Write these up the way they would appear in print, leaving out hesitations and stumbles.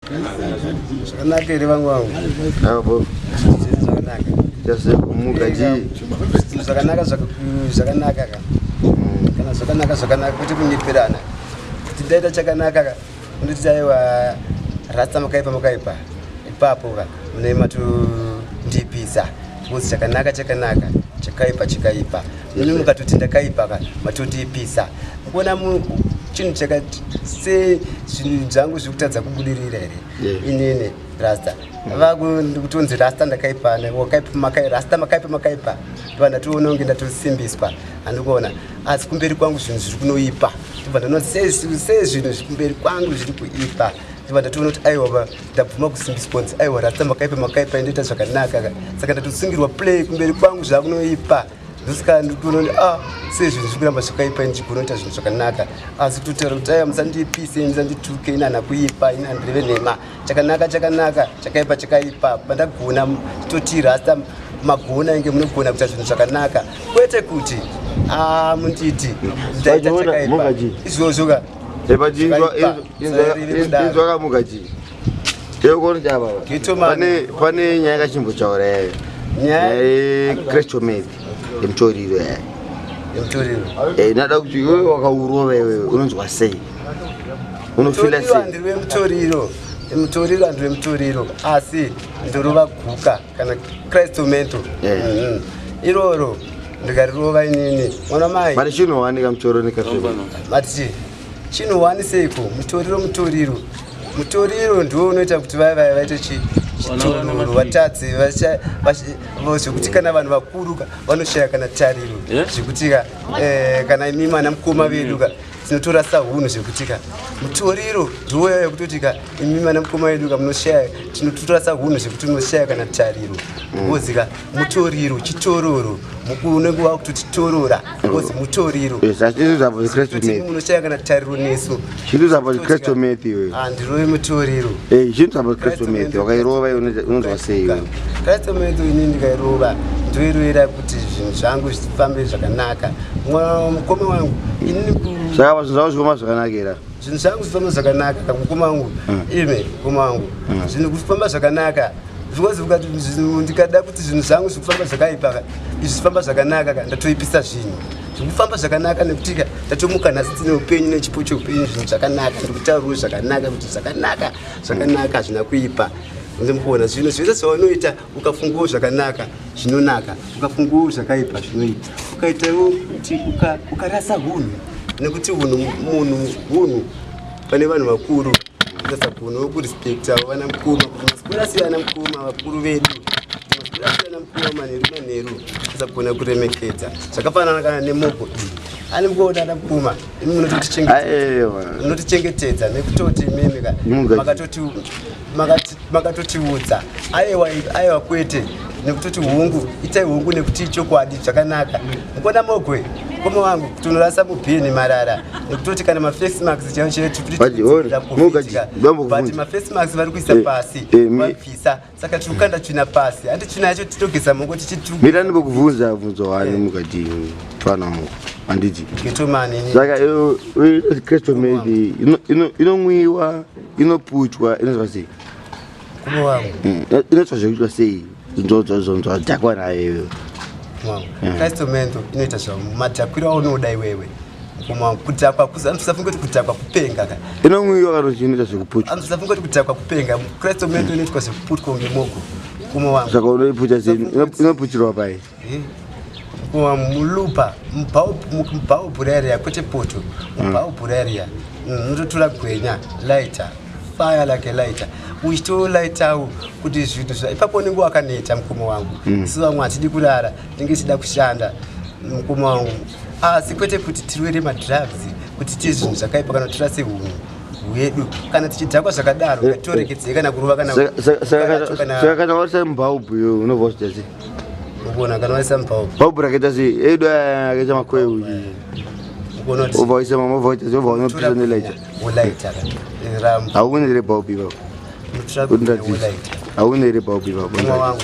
Zvakanaka here vangu vangu? Apo. Zvakanaka. Jase kumuka ji. Zvakanaka zvakanaka ka. Kana zvakanaka zvakanaka kwete kunyeperana. Kuti ndaita chakanaka ka. Ndoti aiwa rasta makaipa makaipa. Ipapo ka mune matondipisa. Because chakanaka chakanaka chakaipa chakaipa. Imi mukatoti ndakaipa ka matondipisa. Mukuona chinhu chakati se zvinhu zvangu zviri kutadza kubudirira here? Inini rasta vakutonzi rasta ndakaipa wakaipa rasta makaipa makaipa ndobva ndatoona kunge ndatosimbiswa handikuona asi kumberi kwangu zvinhu zviri kunoipa ndobva ndanoona sei zvinhu zviri kumberi kwangu zviri kuipa ndobva ndatoona kuti aiwa ndabvuma kusimbiswa kunzi aiwa rasta makaipa makaipa indoita zvakanaka saka ndatosungirwa play kumberi kwangu zvakunoipa ndosaka ndikutoona kuti ah sei zvinhu zviri kuramba zvakaipa ini chigona kuita zvinhu zvakanaka asi kutotaura kuti aya musandipise musandituke ini hana kuipa ini handireve nhema chakanaka chakanaka chakaipa chakaipa pandagona toti rasta magona inge munogona kuita zvinhu zvakanaka kwete kuti ah munditi ndaita chakaipa izvozvo ka inzwa kamukaji pane nyaya yakachimbotaura yayo nyaya yecrestometh yemutoriro yayo eh, ndada kuti iwe wakaurova iwewe unonzwa sei unofila sei andirwe mutoriro mutoriro andirwe mutoriro asi ndorova guka kana crestomento eh. mm-hmm. iroro ndikarirova inini mwana mai mari chinowanika mutoriro necrestomento mati Chinohwani seiko mutoriro mutoriro mutoriro ndiwo unoita kuti vaya vaya vaite chitororo vatadze zvekuti kana vanhu vakuru vanoshaya kana tariro zvekuti ka eh, kana imi mana mukoma vedu ka tinotora sahunhu zvekuti ka mutoriro ndiwo yaya yekutoti ka imi mana mukoma vedu ka munoshaya tinotora sahunhu zvekuti munoshaya kana tariro because ka mutoriro chitororo mukuru unenge wakutotitorora because mutoriro munoshaya kana tariro nesu handirove mutoriro wakairova unonzwa sei kristomethy ini ndikairova ndoirovera kuti zvinhu zvangu zvifambe zvakanaka mukoma wangu inini saka zvinhu zvako zvikoma zvakanakira zvinhu zvangu zvifamba zvakanaka mukoma wangu ime mukoma wangu zvinhu kufamba zvakanaka because ukati ndikada kuti zvinhu zvangu zvikufamba zvakaipa ka izvi zvifamba zvakanaka ka ndatoipisa zvinhu zvikufamba zvakanaka nekuti ka ndatomuka nhasi tine upenyu nechipo cheupenyu zvinhu zvakanaka ndikutauriwo zvakanaka kuti zvakanaka zvakanaka hazvina kuipa ndimkuona zvinhu zvese zvaunoita ukafungawo zvakanaka zvinonaka ukafungawo zvakaipa zvinoita ukaitawo kuti ukarasa hunhu nekuti hunhu munhu hunhu pane vanhu vakuru Saka wokurespecta vana mukoma kuti maswera sei ana mukoma vakuru vedu maswera sei ana mukoma manheru manheru tisagona kuremekedza zvakafanana kana nemoko iyi ani mukuona ana mukoma imi munotichengetedza nekutoti imimi ka makatotiudza aiwa aiwa kwete nekutoti hungu itai hungu nekuti ichokwadi zvakanaka mukona mogwe mukoma wangu kuti unorasa mubhini marara nekutoti kana maface max chaivo chaivobut maface max vari kuisa eh, pasi eh, vabvisa saka tiri kukanda tsvina pasi handi tsvina yacho titogeza moko tichitumira ndibokubvunza bvunzo wani eh. mukati mfana wangu handiti saka crestomed inomwiwa inopuchwa inozwa sei inoitwa zvekuitwa sei nzodhakwa nayo iwewe Testamento inoita zvamadhakwiro aunoda iwewe kudhakwa usafunge kuti kudhakwa kupenga ka inomwiwa kana kuti inoita zvekuputwa usafunge kuti kudhakwa kupenga Testamento inoitwa zvekuputwa kunge mogo kuma wangu saka unoiputa sei inoputirwa pai kuma mulupa mubhaubhuraria kwete poto mubhaubhuraria unototora gwenya lighter fire like a lighter uchitolaitawo kuti zvinhu zva ipapo unenge wakaneta mukoma wangu mm. isu vamwe hatidi kurara tinenge tichida kushanda mukoma wangu asi kwete kuti tirwere madrugs kuti tiite zvinhu zvakaipa kana tirase hunhu hwedu kana tichidhakwa zvakadaro eh, ngatorekedzei kana kurova kana saka kana waisa mubhaubhu iwe unobva wazvita sei ukuona kana waisa mubhaubhu bhaubhu rakaita sei edu aya akaita makweu ubva waisa mama ubva waita sei ubva unopisa nelaita wolaita hauna here bhaubhu ipapo hauna here bhaubhu ipapo wangu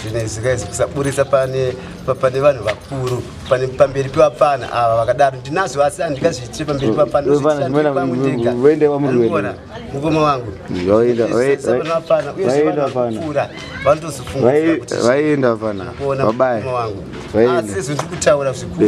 Zvinhu izvi guys, kusaburisa pane pane vanhu vakuru, pane pamberi pevapfana ava vakadaro. Ndinazvo, asi handingazviitire pamberi pevapfana. Vapfana, Ndozviitira kwangu ndega. Voenda kwamuri wenu. Andikuona, mukoma wangu. Vaenda- Vapfana, uyezve vaenda vanhu vapfana. vakura vanotozofungidzira kuti Vaenda vafana kuona vabaya. mukoma wangu. Vaenda. Asi sezvo ndiri kutaura zvekuti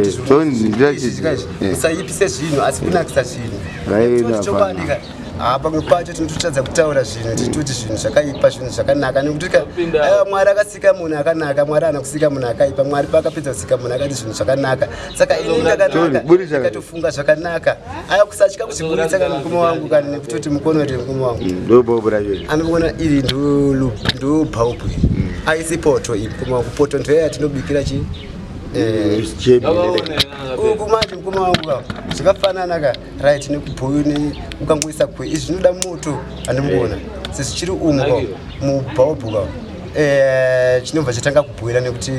Eh. usaipise zvinhu, asi kunakisa zvinhu. Vaenda. Toti chokwadi Vafana. ka, ha, pamwe pacho tinototadza kutaura zvinhu, tichitoti zvinhu zvakaipa, zvinhu zvakanaka, nekuti ka, aiwa, Mwari akasika munhu akanaka. Mwari haana kusika munhu akaipa. Mwari paakapedza kusika munhu, akati zvinhu zvakanaka. Saka ini Tony, ndakanaka, burisa. ndikatofunga zvakanaka. Aya, kusatya kuzviburitsa kana, mukoma wangu, kana nekutoti mukono kuti mukoma wangu. Ndo bhaubhu racho iri. Anoona iri ndo bhaubhu iri, aisi poto iyi, mukoma wangu. Poto ndoya yatinobikira chi uku manje, mukoma wangu ka, zvakafanana ka, right, nekubhoyo ukangoisa kwe izvi zvinoda moto, andimuona sezvichiri umu ka mubhaubhu ka. Chinobva chatanga kubhoira nekuti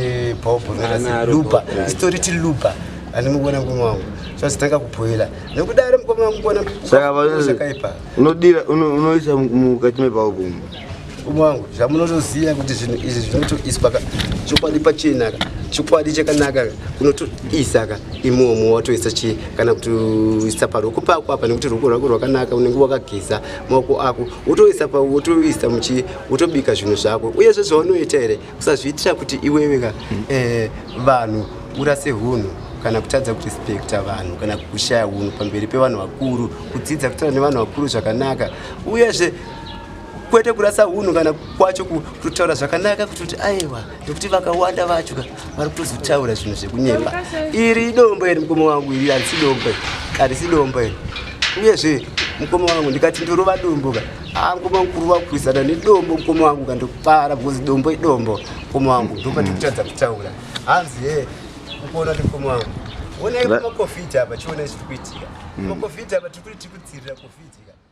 bhaubhu rinoita lupa, isitoriti lupa, andimukuona, mukoma wangu, zvazotanga kubhoira nekudaro, mukoma wangu, kuona Saka zvakaipa. Unodira, unoisa mukati mebhaubhu umu. Mukoma wangu, zvamunotoziva kuti zvinhu izvi zvinotoiswa ka, chokwadi pachena ka, chokwadi chakanaka ka, unotoisa ka imomo, watoisa chi kana kutoisa paruoko pako apa, nekuti ruoko rwako rwakanaka, unenge wakageza maoko ako, wotoisa pa, wotoisa muchi, wotobika zvinhu zvako. Uyezve zvaunoita here, kusazviitira kuti iwewe ka vanhu urase hunhu kana kutadza kurespekta vanhu kana kushaya hunhu pamberi pevanhu vakuru, kudzidza kutaura nevanhu vakuru zvakanaka, uyezve kwete kurasa hunhu kana kwacho, kutotaura zvakanaka, kutoti aiwa, nekuti vakawanda vacho ka vari kutozotaura zvinhu zvekunyepa. Iri idombo iri, mukoma wangu, iri harisi dombo iri, harisi dombo iri. Uyezve, mukoma wangu, ndikati ndorova dombo ka, a, mukoma wangu, kurova kurwisana nedombo, mukoma wangu, kandopara, because dombo idombo, mukoma wangu. Ndopati kutadza kutaura hanzi he ukuona kuti, mukoma wangu, onai maCOVID apa, chionai zviri kuitika maCOVID apa, tiri kuti tiri kudzirira COVID ka.